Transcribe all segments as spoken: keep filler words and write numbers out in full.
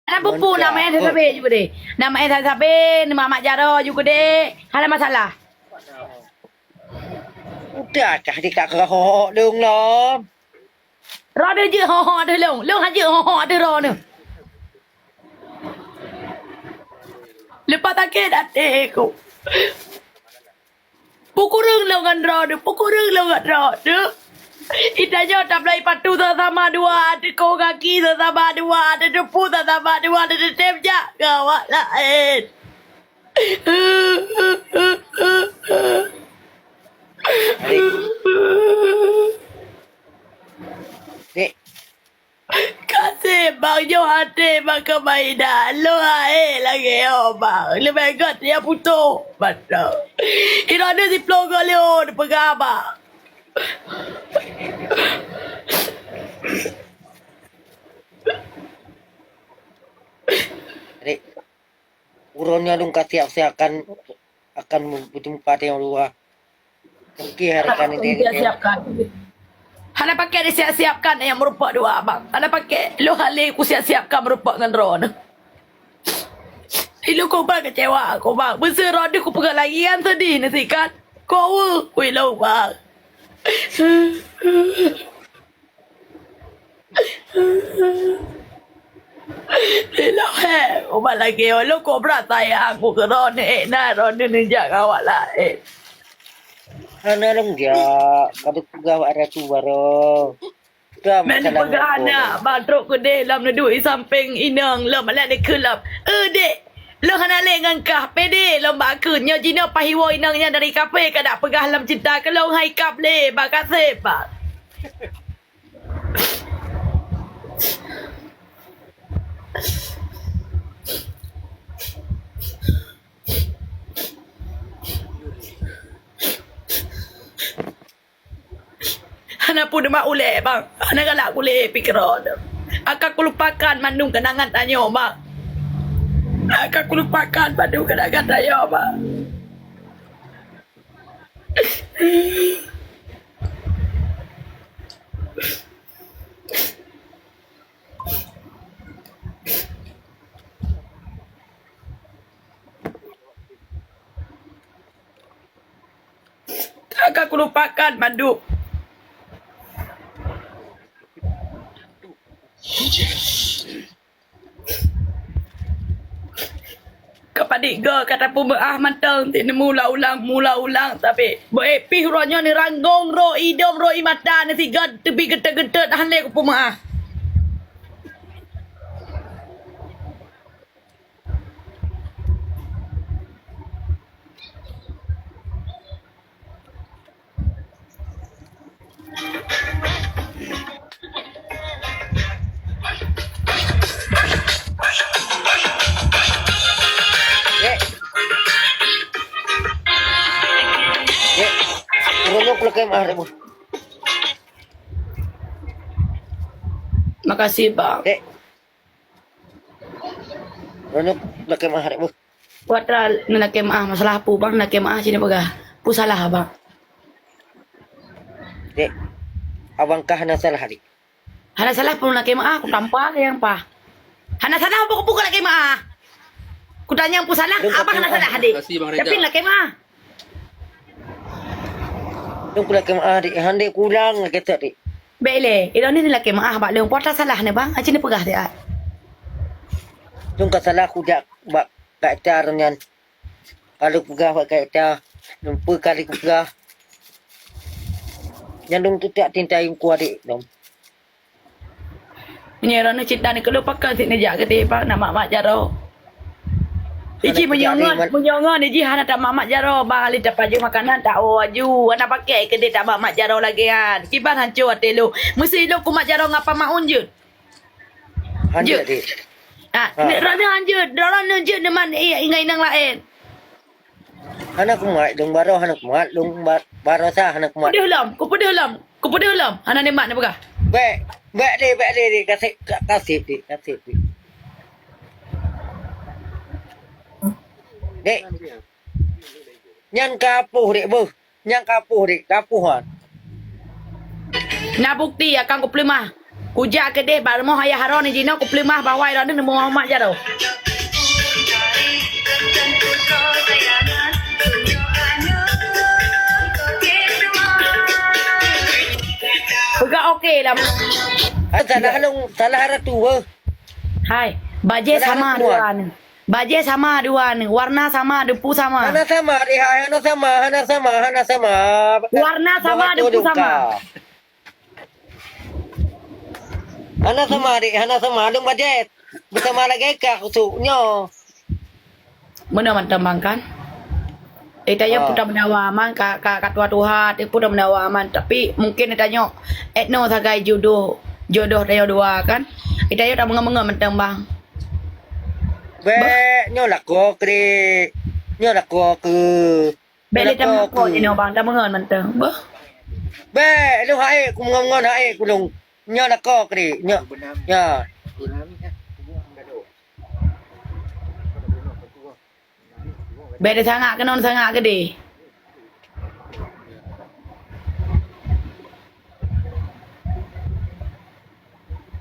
Hana peue-peue, nama eh sabe ju keudeh. Nama eh sabe, nama Mak Jaro ju keudeh. Hana masalah. Udah kah dikak keuhok dong lom. Roh deh jeuet ho-ho ateueh lôn. Lôn han jeuet ho-ho ateueh roh neuh. Leupah sakét até ku. Peukureueng lôn ngon droe deuh, peukureueng lôn ngon droe deuh. Itanyoe tabloe patu sama-sama dua, teuko gaki sama-sama dua, teuteupue sama-sama dua, teuteutém jak ngon awak laén. Dek, Kaseb bang, nyoe até bang keumainah. Lôn aé lagèe nyoe bang. Leubeh gèt ya putôh. Mantap. Inoe deuh siploh goe lôn peugah bang. Dek, uroe nyoe lôn ka siap-siap akan, akan beujumpa teuh dua. Oke, hari kan ini. Siap-siapkan. Hana pakai disiap-siapkan nyang meurumpok dua abang. Hana pakai. Lôn hale kusiap-siapkan meurumpok ngon droeneuh. Ilôn koba kecewa, koba. Beuseu droeneuh kupeugah lagi nyan seudeh neusikan. Kowe, kui lôn bang. Ilôn hé, ubat lagèe nyoe lôn kobra sayang ku keu droeneuh, na droeneuh neujak ngon awak laén. Hana lôn jak, ka lôn peugah bak Ratu baroe. Ka masalah peugah ngon aneuk, bang trok keudeh lom neuduek di sampéng inong lom, aneuk neukheun lom. Eh, dek, lôn hana lé ngon kah, pede lom bak kheun. Nyoe jinoe pahiwoe inong nyan dari kafe ka dak peugah lom cinta keu lôn, hai kap lé, bak kaseb, bang. Hana peue teuma ulèe, bang. Hana galak ulèe pikeran. Akan kulupakan mandum keunangan tanyoe, bang. Akan kulupakan mandum keunangan tanyoe, bang. Ka, ka kulupakan mandum. Keu padit goe ka tapeumeu'ah mantong, ti neumula ulang, mula ulang, tapi beu éh pih uroe nyoe neuranggong rô idong, rô ié mata, neusigoe teubi geutot-geutot, hana lé kupeumeu'ah. Dek. Dek. Ureueng nyoe kulakée meu'ah, Dek, boh. Makasih, Bang. Dek. Ureueng nyoe kulakée meu'ah, Dek, boh. Watèe neulakée meu'ah, masalah peue, Bang, neulakée meu'ah, ci neupeugah. Peue salah, Bang? Dek, abang ka hana salah, Dek. Hana salah pun lakée meu'ah, kutampa keu nyang paih. Hana salah pun, pun lakée meu'ah. Kutanyong pun salah, abang hana salah, Dek. Makasih, Bang Reza. Tapi lakée meu'ah. Lôn pun lakée meu'ah, Dek. Han, Dek, kulang lakée that, Dek. Bèk lé, ilôn ni lakée meu'ah bak lôn, peue ata salah ni, Bang? Aci ni peugah, Dek, ah. Lôn ka salah kujak bak Kak Car nyan. Ka lôn peugah bak Kak Ita, lôn peue kali kupeugah. Nyan lôn teutak tinta yum kuadek lom. Meunyoe droeneuh cit dan keu lôn pakon sit neujak keu tiep bak na mak-mak jaroe. Iji meunyoe ngon, meunyoe ngon iji hana tamak-mak jaroe, bang, ali tapajoh makanan, taoh aju, hana pakai keudeh tamak-mak jaroe lagèe nyan. Kiban hanco até lôn. Meusi lôn kumat jaroe ngapa maun jeuet. Hanjeuet, Dek. Ah, droeneuh hanjeuet, droeneuh jeuet neuman ingai inong laén. Hana kumat, lôn baroe hana kumat, lôn ba-, baroe sa hana kumat. Peudeuh lom, kupeudeuh lom, kupeudeuh lom. Hana neumat neupeugah. Bèk, bèk, Dek, bèk, Dek, Dek, kaseb, ka-, kaseb, Dek, kaseb, Dek. Dek. Nyan ka apoh, Dek, beuh. Nyang ka apoh, Dek, ka apoh, ha. Na bukti akan kupeuleumah. Kujak keudeh bak rumoh ayah Haron jinoe, kupeuleumah bahwa droeneuh neumumat jaroe. Peugah oke lah. Ah, salah lôn, salah ratu, eh. Hai, bajèe sama dua ni. Bajèe sama dua ni. Warna sama, depu sama. Hana sama, deh, hai, hana sama, hana sama, hana sama. Warna sama, depu sama. Hana sama, dek, hana sama. Lôn bajèe beusama lagèe kah usuk nyoe. Meunoe mantong bang kan? Eh, tanyoe pun tameudawa man, ka, ka, ka tuha-tuha, pun tameudawa man. Tapi mungkin tanyoe, eh, nyoe sagai jodoh, jodoh tanyoe dua kan? Eh, tanyoe tameungon-meungon mantong bang. Bèk, nyoe lakoe keu dek. Nyoe lakoe keu Bèk lé tameuko jinoe bang, tameungon mantong. Beuh. Bèk, lôn hai ku meungon-meungon hai ku lôn. Nyoe lakoe keu dek. Nyoe. Ya. Bèk lé sangak keunoe sangak keudeh.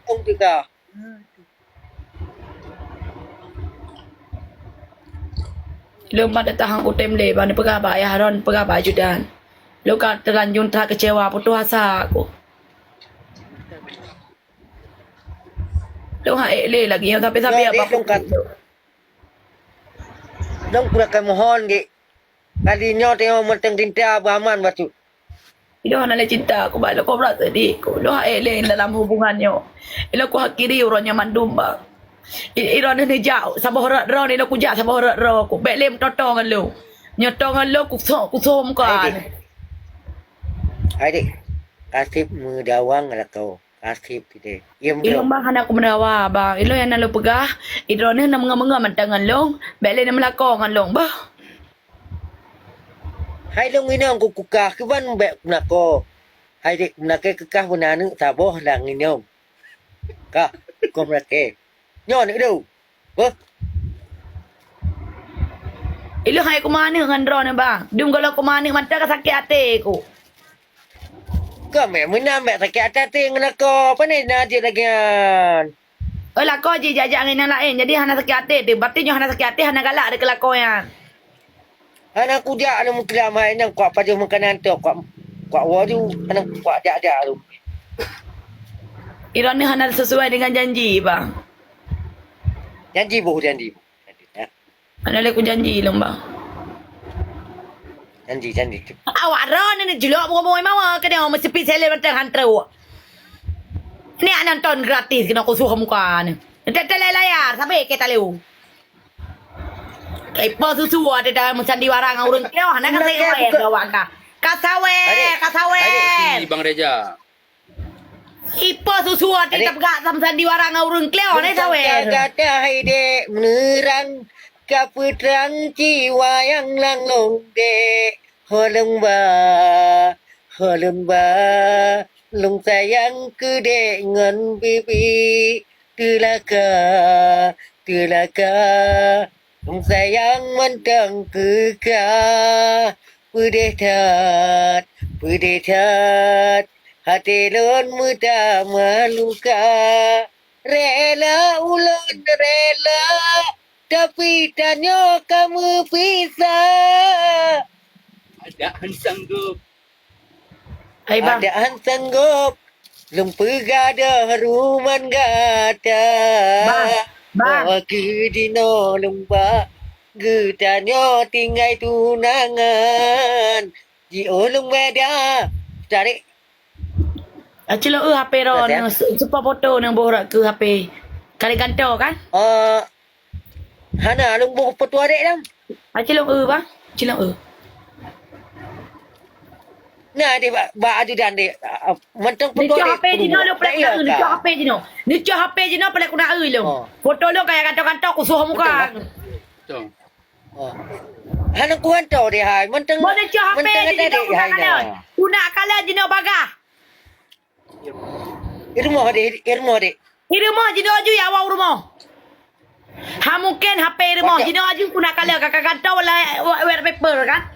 Ong tiga. Lôn ban teutahang u tem lé, ban peugah bak Ayah Ron, peugah bak ajudan. Lôn ka teulanjur that keucewa, putoh asa ku. Lôn han ék lé lagèe nyoe, tapi-tapi apa pun. Lôn peureulèe mohon gèt. Kali nyoe teungoh mantong cinta beuaman bacut. Ilôn hana lé cinta, ku ba ilôn kobra seudeh ku. Ilôn han ék lé dalam hubungan nyoe. Ilôn ku hakiri uroe nyoe mandum, bang. I-, ilôn neujak saboh rot droe, ilôn kujak saboh rot droe ku. Bèk lé meutoto ngon lôn. Nyoe to ngon lôn kusok, kusok muka. Hai dek. Hai dek. Kaseb meudawang lakoe. Kaseb kita. Ilôn bang hana kumeudawa, bang. Ilôn nyang na lôn peugah, droeneuh na meungon-meungon mantong ngon lôn, bèk lé na meulako ngon lôn, bah. Hai lôn inong ku kukah, kiban bèk meulako. Hai dek meulakèe keukah beuna aneuk saboh lam inong. Kah, kong meulakèe. Nyoe aneuk deuh. Beuh. Ilôn hai kumaneuk ngon droeneuh, bang. Dum gohlom kumaneuk mantong ka sakét até ku. Kah meunan bèk sakét até ngon lakoe, pane na jeuet lagèe nyan. Oh, lakoe jih jak-jak ngon nyang laén, jadi hana sakét até teuh. Berarti nyoe hana sakét até, hana galak teuh keu lakoe nyan. Hana kujak lôn meuklam hai nyan, kuat pajoh makanan tu, kuat, kuat woe ju, hana kuat jak-jak lôn. Droeneuh hana sesuai dengan janji, bang. Janji boh, janji boh. Hana lé kujanji lôn, bang. Janji, janji. Awak droeneuh neujulok bumoe mawa keudeh meuseupit selen mantong han trok. Ni aneuk nonton gratis keunoe kusoh muka ni. Teuntèe layar, sabé keu taleu. Ipo susu ada dalam sandiwara ngon ureueng keu, hana ka saya awak ka. Ka sawer, ka sawer. Bang Reja. Ipo susu ati tapeugah sam sandiwara ngon ureueng kleuh ni sawer. Gata hai dek meunurang ka peutrang ci wayang lang long dek. Ho lôn ba, ho lôn ba, lôn sayang keu dek ngon bibi. Teulaka, teulaka, lôn sayang mantong keu ka. Peudeh that, peudeh that, até lôn meutamah luka. Rela ulôn rela, tapi tanyoe ka meupisah. Adak han sanggob. Hai, bang. Adak han sanggob lôn peugadôh ruman gata. Bang, bang. Keu jinoe lôn bak geutanyoe tinggai tunangan. Jiôh lôn beda. Tarék. Acilong eu H P droeneuh, seupôt foto nyang boh rot keu H P. Ka lheueh gantoe kan? Eh, hana lôn boh foto adék lom. Acilong eu, bang. Acilong eu. Nah, deh bak, bak ajudan deh. Ah, mantong foto adék. Neucok H P jinoe lôn peulakèe, neucok H P jinoe. Neucok H P jinoe peulakèe na eu lôn. Oh. Foto lôn kaya gantoe-gantoe kusoh muka. Betul, bang. Betul. Oh. Hana kuhanto deh hai. Mantong, mantong ada deh hai na. Una kala jinoe bagah. Irmoh deh, irmoh deh. Irmoh jinoe ju ya wang rumoh. Ha mungkin H P irmoh jinoe ju kuna kala ka kanto wala wet paper kan.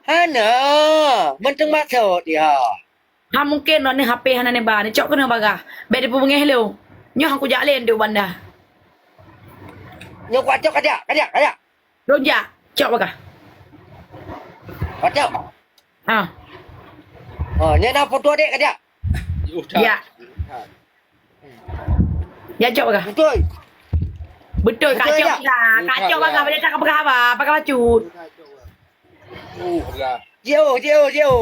Hana, mantong maksud dia. Ha mungken nyoe ni H P hana neuba, neucok keunoe bagah. Bèk dipeubeungèh lôn. Nyoe han kujak lé duek banda. Nyoe kucok kajak, kajak, kajak. Lôn jak, cok bagah. Kacok. Ha. Oh, nyoe na foto dek kajak. Ya. Ya, cok bagah. Betul. Betul, kacok bagah. Kacok bagah, boleh tak bagah apa? Bagah bacut. Jio, jio, jio.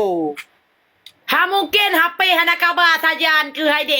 Ha mungken H P hana kaba sajan keu hai dek.